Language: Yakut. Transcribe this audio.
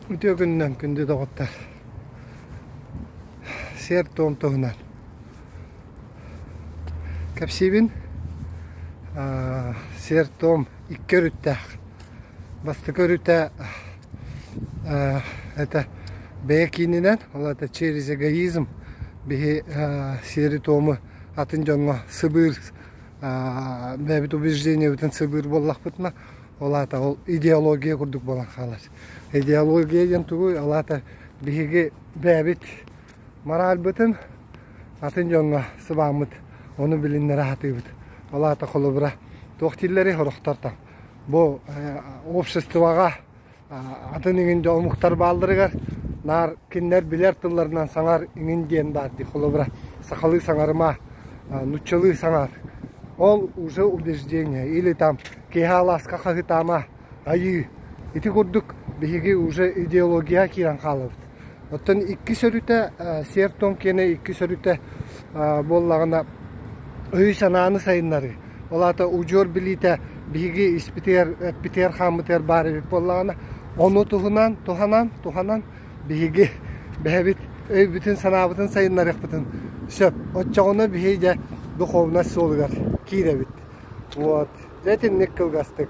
Үтүө күнүнэн күндү доҕоттор! Сиэр-туом туһунан кэпсиибин. Сиэр-туом икки өрүттээх. Бастакы өрүтэ это бэйэ киининэн, ол аата через эгоизм биһи сиэри-туому атын дьоҥҥо сыбыыр, бэйэбит убеждениебытын сыбыыр буоллахпытына, Ол аата ол идеология курдук буолан хаалар. Идеология диэн тугуй? Ол аата биһиги бэйэбит моральбытын атын дьоҥҥо сыбааммыт, ону билиннэрэ сатыыбыт. Ол аата холобура туох дииллэрий сорохтор там бу обществоҕа атын иҥин дьон омуктар баалларыгар наар кинилэр билэр тылларынан саҥар иҥин диэн баар дии холобура сахалыы саҥарыма нуччалыы саҥар ол уже убеждение или там киэһэ алааска хаһыытаама айыы ити курдук биһиги уже идеология киирэн хаалабыт оттон иккис өрүтэ сиэр-туом киэнэ иккис өрүтэ буоллаҕына өйү-санааны сайыннарыы Ол аата удьуор билиитэ биһиги испитигэр, эппитигэр-хааммытыгар баар эбит буоллаҕына, ону туһунан, туһанан, туһанан биһиги бэйэбит өйбүтүн-санаабытын сайыннарыахпытын сөп. Оччоҕуна биһиги дьэ духовность суолугар киирэбит. Вот. Дьэ итинник кылгастык.